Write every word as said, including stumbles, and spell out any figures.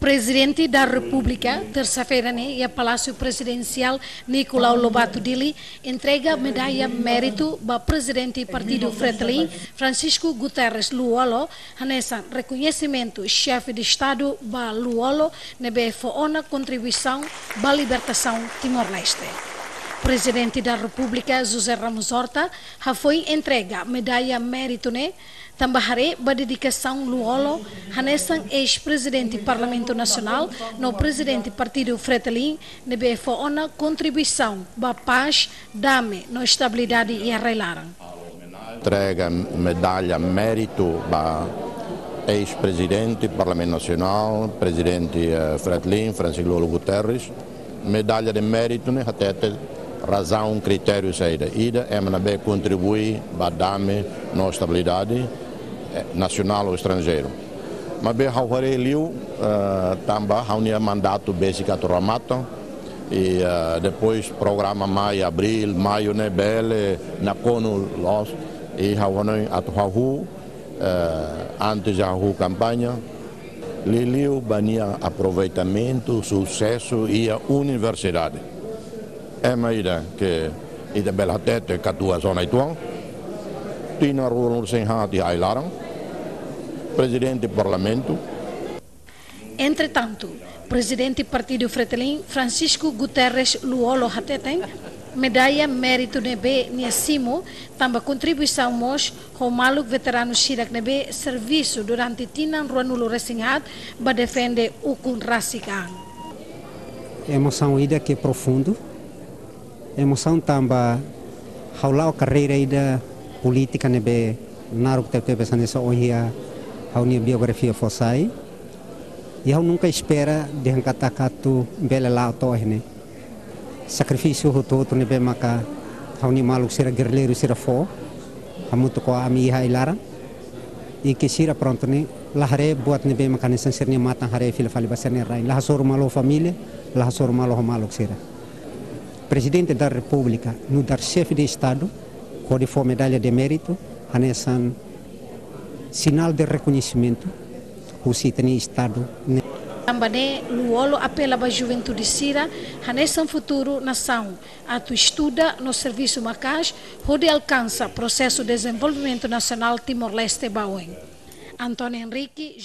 Prezidente da Repúblika, tersa-feira ne'e, iha Palásiu Prezidensiál Nicolau Lobato Dili, entrega medalla méritu ba Prezidente Partidu Fretilin, Francisco Guterres Lú-Olo, hanesan rekoñesimentu Xefe de Estadu ba Lú-Olo ne'ebé fó ona kontribuisaun ba libertasaun Timor-Leste. Prezidente da Repúblika, José Ramos Horta, hafoin entrega medalla méritu ne'e, tanba haree ba dedikasaun Lú-Olo hanesan eis-Prezidente Parlamentu Nasionál no Prezidente Partidu Fretilin ne'ebé fó ona kontribuisaun ba pás, dame no estabilidade iha rai-laran. Entrega medalla méritu ba eis-Prezidente Parlamentu Nasionál, Prezidente, eh, Fretilin, Francisco Lú-Olo Guterres. Medalla de méritu ne'e hatete razaun, kritériu saida. Ida, ema ne'ebé kontribui ba dame no estabilidade, eh, nasionál ou estranjeiru. Maibé ha'u haree liu, eh, tanba ha'u-nia mandatu besik atu remata, i, eh, depois programa mai abríl, maiu ne'e bele nakonu loos, i ha'u hanoin atu hahú, eh, antes de hahú kampaña, liuliu ba nia aproveitamentu, susesu iha universidade. Ema ida ke ita bele hatete katuas ona uitoan, tinan ruanulu-resin-haat iha ai-laran, Prezidente Parlamentu. Entretantu, Prezidente Partidu Fretilin, Francisco Guterres Lú-Olo hateten, medalla méritu ne'ebé nia simu tanba kontribuisaun mós ho maluk veteranu sira ne'ebé servisu durante tinan ruanulu-resin-haat ba defende ukun rasik an. Emosaun ida ke profundu. Emosaun tanba ha'u la'o karreira ida polítika ne'ebé naruk tebetebes hanesan ohin ha'u-nia biografia fó sai. I ha'u nunka espera dehan katak atu bele la'o to'o iha ne'e. Sakrifísiu hotu-hotu ne'ebé maka ha'u-nia maluk sira, gerrilleiru sira fó hamutuk ho ami iha ai-laran. I ke sira prontu ne'e la haree buat ne'ebé maka hanesan sira-nia matan haree fila fali ba sira-nia rain. La hasoru malu ho família, la hasoru malu ho maluk sira. Prezidente da Repúblika nu'udar Xefe de Estadu hodi fó medalla de méritu hanesan sinál de rekoñesimentu husi ita-nia Estadu ne'e. Tanba ne'e, Lú-Olo apela ba juventude sira hanesan futuru nasaun atu estuda no servisu maka'as hodi alkansa prosesu dezenvolvimentu nasionál Timor-Leste ba oin. António Henrique,